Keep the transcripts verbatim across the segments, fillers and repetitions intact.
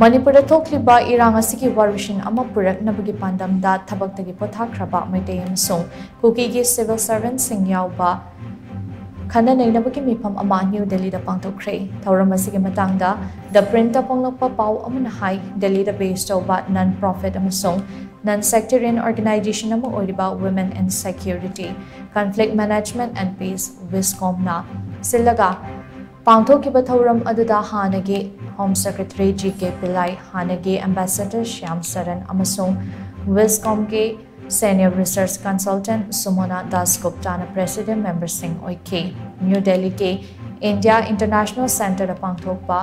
ꯃꯅꯤꯄꯨꯔꯗ ꯊꯣꯛꯂꯤꯕ ꯏꯔꯥꯡ ꯑꯁꯤꯒꯤ ꯋꯥꯔꯣꯏꯁꯤꯟ ꯑꯃ ꯄꯨꯔꯛꯅꯕꯒꯤ ꯄꯥꯟꯗꯝꯗ ꯊꯕꯛꯇꯒꯤ ꯄꯣꯊꯥꯈ꯭ꯔꯕ ꯃꯩꯇꯩ ꯑꯃꯁꯨꯡ ꯀꯨꯀꯤꯒꯤ civil servantꯁꯤꯡ ꯌꯥꯎꯕ ꯈꯟꯅ ꯅꯩꯅꯕꯒꯤ ꯃꯤꯐꯝ ꯑꯃ ꯅ꯭ꯌꯨ ꯗꯦꯜꯂꯤꯗ ꯄꯥꯡꯊꯣꯛꯈ꯭ꯔꯦ꯫ ꯊꯧꯔꯝ ꯑꯁꯤꯒꯤ ꯃꯇꯥꯡꯗ The Printꯇ ꯐꯣꯡꯂꯛꯄ ꯄꯥꯎ ꯑꯃꯅ ꯍꯥꯏ, ꯗꯦꯜꯂꯤꯗ base ꯇꯧꯕ non profit ꯑꯃꯁꯨꯡ non sectarian organization ꯑꯃ ꯑꯣꯏꯔꯤꯕ Women and Security, Conflict Management and Peace, WISCOMꯅ ꯁꯤꯜꯂꯒ ꯄꯥꯡꯊꯣꯛꯈꯤꯕ ꯊꯧꯔꯝ ꯑꯗꯨꯗ ꯍꯥꯟꯅꯒꯤ Home Secretary ꯖꯤ ꯀꯦ ꯄꯤꯂꯥꯏ, ꯍꯥꯟꯅꯒꯤ Ambassador ꯁ꯭ꯌꯥꯝ ꯁꯔꯟ ꯑꯃꯁꯨꯡ WISCOMꯒꯤ Senior Research Consultant ꯁꯨꯃꯣꯅꯥ ꯗꯥꯁꯒꯨꯞꯇꯥꯅ president memberꯁꯤꯡ ꯑꯣꯏꯈꯤ꯫ ꯅ꯭ꯌꯨ ꯗꯦꯜꯂꯤꯒꯤ India International Centreꯗ ꯄꯥꯡꯊꯣꯛꯄ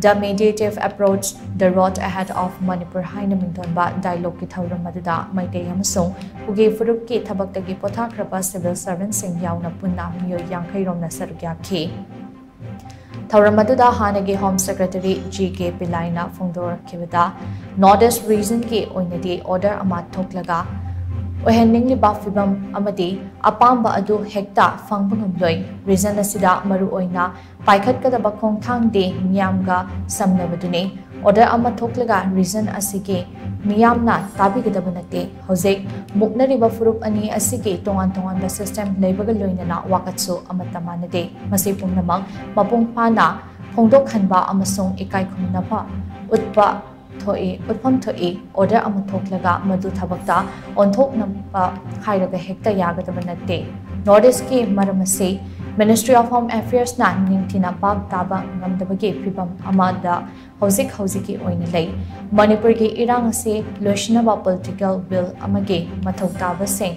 The Mediative Approach, The Road Ahead of Manipur ꯍꯥꯏꯅ ꯃꯤꯡꯊꯣꯟꯕ dialogueꯀꯤ ꯊꯧꯔꯝ ꯑꯗꯨꯗ ꯃꯩꯇꯩ ꯑꯃꯁꯨꯡ ꯀꯨꯀꯤ ꯐꯨꯔꯨꯞꯀꯤ ꯊꯕꯛꯇꯒꯤ ꯄꯣꯊꯥꯈ꯭ꯔꯕ civil servantꯁꯤꯡ ꯌꯥꯎꯅ ꯄꯨꯟꯅ ꯃꯤꯑꯣꯏ ꯌꯥꯡꯈꯩ ꯔꯣꯝꯅ ꯁꯔꯨꯛ ꯌꯥꯈꯤ꯫ ꯊꯧꯔꯝ ꯑꯗꯨꯗ ꯍꯥꯟꯅꯒꯤ Home Secretary ꯖꯤ ꯀꯦ ꯄꯤꯂꯥꯏꯅ ꯐꯣꯡꯗꯣꯔꯛꯈꯤꯕꯗ, North East regionꯒꯤ ꯑꯣꯏꯅꯗꯤ order ꯑꯃ ꯊꯣꯛꯂꯒ ꯑꯣꯏꯍꯟꯅꯤꯡꯂꯤꯕ ꯐꯤꯕꯝ ꯑꯃꯗꯤ ꯑꯄꯥꯝꯕ ꯑꯗꯨ ꯍꯦꯛꯇ ꯐꯪꯕ ꯉꯝꯂꯣꯏ꯫ Region ꯑꯁꯤꯗ ꯃꯔꯨꯑꯣꯏꯅ ꯄꯥꯏꯈꯠꯀꯗꯕ ꯈꯣꯡꯊꯥꯡꯗꯤ ꯃꯤꯌꯥꯝꯒ ꯁꯝꯅꯕꯗꯨꯅꯤ꯫ Order ꯑꯃ ꯊꯣꯛꯂꯒ region ꯑꯁꯤꯒꯤ ꯃꯤꯌꯥꯝꯅ ꯇꯥꯕꯤꯒꯗꯕ ꯅꯠꯇꯦ꯫ ꯍꯧꯖꯤꯛ ꯃꯨꯛꯅꯔꯤꯕ ꯐꯨꯔꯨꯞ ꯑꯅꯤ ꯑꯁꯤꯒꯤ ꯇꯣꯉꯥꯟ ꯇꯣꯉꯥꯟꯕ system ꯂꯩꯕꯒ ꯂꯣꯏꯅꯅ ꯋꯥꯀꯠꯁꯨ ꯑꯃꯠꯇ ꯃꯥꯟꯅꯗꯦ꯫ ꯃꯁꯤ ꯄꯨꯝꯅꯃꯛ ꯃꯄꯨꯡ ꯐꯥꯅ ꯐꯣꯡꯗꯣꯛꯍꯟꯕ ꯑꯃꯁꯨꯡ ꯏꯀꯥꯏ ꯈꯨꯝꯅꯕ ꯎꯠꯄ ꯊꯣꯛꯏ, ꯎꯠꯐꯝ ꯊꯣꯛꯏ꯫ Order ꯑꯃ ꯊꯣꯛꯂꯒ ꯃꯗꯨ ꯊꯕꯛꯇ ꯑꯣꯟꯊꯣꯛꯅꯕ ꯍꯥꯏꯔꯒ ꯍꯦꯛꯇ ꯌꯥꯒꯗꯕ ꯅꯠꯇꯦ꯫ North Eastꯀꯤ ꯃꯔꯝ ꯑꯁꯤ Ministry of Home Affairsꯅ ꯅꯤꯡꯊꯤꯅ ꯚꯥꯞ ꯇꯥꯕ ꯉꯝꯗꯕꯒꯤ ꯐꯤꯚꯝ ꯑꯃꯗ ꯍꯧꯖꯤꯛ ꯍꯧꯖꯤꯛꯀꯤ ꯑꯣꯏꯅ ꯂꯩ꯫ ꯃꯅꯤꯄꯨꯔꯒꯤ ꯏꯔꯥꯡ ꯑꯁꯤ ꯂꯣꯏꯁꯤꯟꯅꯕ political will ꯑꯃꯒꯤ ꯃꯊꯧ ꯇꯥꯕꯁꯤꯡ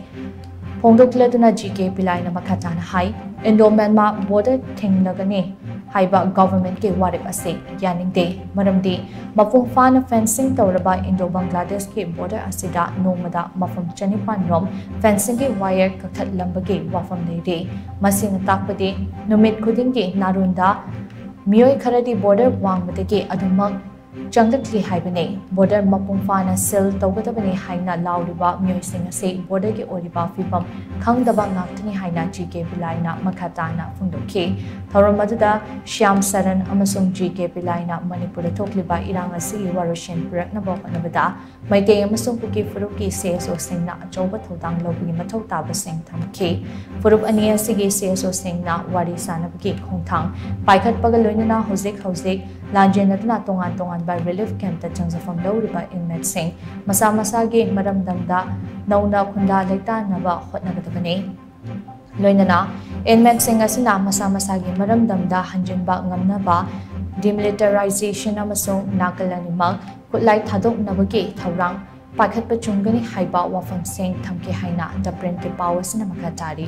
ꯐꯣꯡꯗꯣꯛꯂꯗꯨꯅ ꯖꯤ ꯀꯦ ꯄꯤꯂꯥꯏꯅ ꯃꯈꯥ ꯇꯥꯅ ꯍꯥꯏ, Indo-Myanmar border ꯊꯤꯡꯂꯒꯅꯤ ꯍꯥꯏꯕ governmentꯀꯤ ꯋꯥꯔꯦꯞ ꯑꯁꯤ ꯌꯥꯅꯤꯡꯗꯦ꯫ ꯃꯔꯝꯗꯤ ꯃꯄꯨꯡ ꯐꯥꯅ fencing ꯇꯧꯔꯕ Indo-Bangladeshꯀꯤ border ꯑꯁꯤꯗ ꯅꯣꯡꯃꯗ ꯃꯐꯝ ꯆꯅꯤꯄꯥꯟ ꯔꯣꯝ fencingꯒꯤ wire ꯀꯛꯊꯠꯂꯝꯕꯒꯤ ꯋꯥꯐꯝ ꯂꯩꯔꯤ꯫ ꯃꯁꯤꯅ ꯇꯥꯛꯄꯗꯤ ꯅꯨꯃꯤꯠ ꯈꯨꯗꯤꯡꯒꯤ ꯅꯥꯔꯣꯟꯗ ꯃꯤꯑꯣꯏ ꯈꯔꯗꯤ border ꯋꯥꯡꯃꯗꯒꯤ ꯑꯗꯨꯃꯛ ꯆꯪꯂꯛꯂꯤ ꯍꯥꯏꯕꯅꯤ꯫ ꯕꯣꯔꯗꯔ ꯃꯄꯨꯡ ꯐꯥꯅ ꯁꯤꯜ ꯇꯧꯒꯗꯕꯅꯤ ꯍꯥꯏꯅ ꯂꯥꯎꯔꯤꯕ ꯃꯤꯑꯣꯏꯁꯤꯡ ꯑꯁꯤ ꯕꯣꯔꯗꯔꯒꯤ ꯑꯣꯏꯔꯤꯕ ꯐꯤꯕꯝ ꯈꯪꯗꯕ ꯉꯥꯛꯇꯅꯤ ꯍꯥꯏꯅ ꯖꯤ ꯀꯦ ꯕꯤꯂꯥꯏꯅ ꯃꯈꯥ ꯇꯥꯅ ꯐꯣꯡꯗꯣꯛꯈꯤ꯫ ꯊꯧꯔꯝ ꯑꯗꯨꯗ ꯁ꯭ꯌꯥꯝ ꯁꯔꯟ ꯑꯃꯁꯨꯡ ꯖꯤ ꯀꯦ ꯕꯤꯂꯥꯏꯅ ꯃꯅꯤꯄꯨꯔꯗ ꯊꯣꯛꯂꯤꯕ ꯏꯔꯥꯡ ꯑꯁꯤꯒꯤ ꯋꯥꯔꯣꯏꯁꯤꯟ ꯄꯨꯔꯛꯅꯕ ꯍꯣꯠꯅꯕꯗ ꯃꯩꯇꯩ ꯑꯃꯁꯨꯡ ꯀꯨꯀꯤ ꯐꯨꯔꯨꯞꯀꯤ ꯁꯤ ꯑꯦꯁ ꯑꯣꯁꯤꯡꯅ ꯑꯆꯧꯕ ꯊꯧꯗꯥꯡ ꯂꯧꯕꯒꯤ ꯃꯊꯧ ꯇꯥꯕꯁꯤꯡ ꯊꯝꯈꯤ꯫ ꯐꯨꯔꯨꯞ ꯑꯅꯤ ꯑꯁꯤꯒꯤ ꯁꯤ ꯑꯦꯁ ꯑꯣꯁꯤꯡꯅ ꯋꯥꯔꯤ ꯁꯥꯅꯕꯒꯤ ꯈꯣꯡꯊꯥꯡ ꯄꯥꯏꯈꯠꯄꯒ ꯂꯣꯏꯅꯅ ꯍꯧꯖꯤꯛ ꯍꯧꯖꯤꯛ ꯂꯥꯟꯖꯦꯟꯅꯗꯨꯅ ꯇꯣꯉꯥꯟ ꯇꯣꯉꯥꯟꯕ ꯔꯤꯂꯤꯐ ꯀꯦꯝꯞꯇ ꯆꯪꯖꯐꯝ ꯂꯧꯔꯤꯕ ꯏꯟꯃꯦꯠꯁꯤꯡ ꯃꯁꯥ ꯃꯁꯥꯒꯤ ꯃꯔꯝꯗꯝꯗ ꯅꯧꯅ ꯈꯨꯟꯗꯥ ꯂꯩꯇꯥꯅꯕ ꯍꯣꯠꯅꯒꯗꯕꯅꯤ꯫ ꯂꯣꯏꯅꯅ ꯏꯟꯃꯦꯠꯁꯤꯡ ꯑꯁꯤꯅ ꯃꯁꯥ ꯃꯁꯥꯒꯤ ꯃꯔꯝꯗꯝꯗ ꯍꯟꯖꯤꯟꯕ ꯉꯝꯅꯕ ꯗꯤꯃꯤꯂꯤꯇꯔꯥꯏꯖꯦꯁꯟ ꯑꯃꯁꯨꯡ ꯅꯥꯀꯜ ꯑꯅꯤꯃꯛ ꯈꯨꯠꯂꯥꯏ ꯊꯥꯗꯣꯛꯅꯕꯒꯤ ꯊꯧꯔꯥꯡ ꯄꯥꯏꯈꯠꯄ ꯆꯨꯝꯒꯅꯤ ꯍꯥꯏꯕ ꯋꯥꯐꯝꯁꯤꯡ ꯊꯝꯈꯤ ꯍꯥꯏꯅ ꯗ ꯄ꯭ꯔꯤꯟꯠꯀꯤ ꯄꯥꯎ ꯑꯁꯤꯅ ꯃꯈꯥ ꯇꯥꯔꯤ꯫